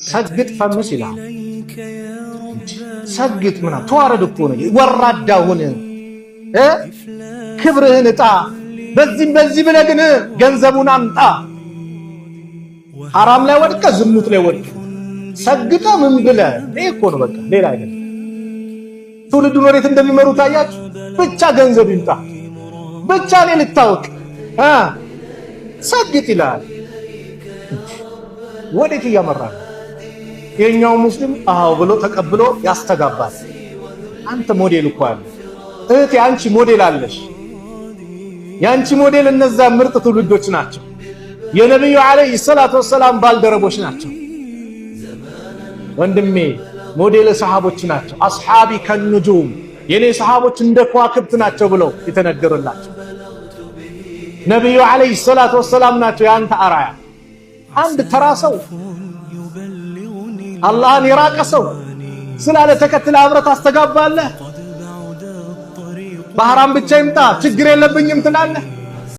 ሰግጥ ፈምስ ይላል። ሰግጥ ምናምን ተዋረድ እኮ ነው። ወራዳ ሁን፣ ክብርህን እጣ። በዚህም በዚህ ብለህ ግን ገንዘቡን አምጣ። ሐራም ላይ ወድቀ ዝሙት ላይ ወድቀ ሰግጠ ምን ብለህ ይሄ እኮ ነው በቃ፣ ሌላ አይደለም። ትውልዱን ወዴት እንደሚመሩ ታያችሁ። ብቻ ገንዘብ ይምጣ፣ ብቻ እኔ ልታወቅ፣ ሰግጥ ይላል። ወዴት እያመራ ነው? የኛው ሙስሊም አዎ ብሎ ተቀብሎ ያስተጋባል። አንተ ሞዴል እኮ አለ እህቴ፣ አንቺ ሞዴል አለሽ። የአንቺ ሞዴል እነዛ ምርጥ ትውልዶች ናቸው። የነቢዩ عليه الصلاة والسلام ባልደረቦች ናቸው። ወንድሜ ሞዴል ሰሃቦች ናቸው። أصحابي كالنجوم የኔ ሰሃቦች እንደ ከዋክብት ናቸው ብለው የተነገሩላቸው ነቢዩ عليه الصلاة والسلام ናቸው የአንተ አራያ። አንድ ተራ ሰው አላህን የራቀ ሰው ስላለ ተከትለ አብረህ ታስተጋባለህ። በሐራም ብቻ ይምጣ ችግር የለብኝም ትላለህ።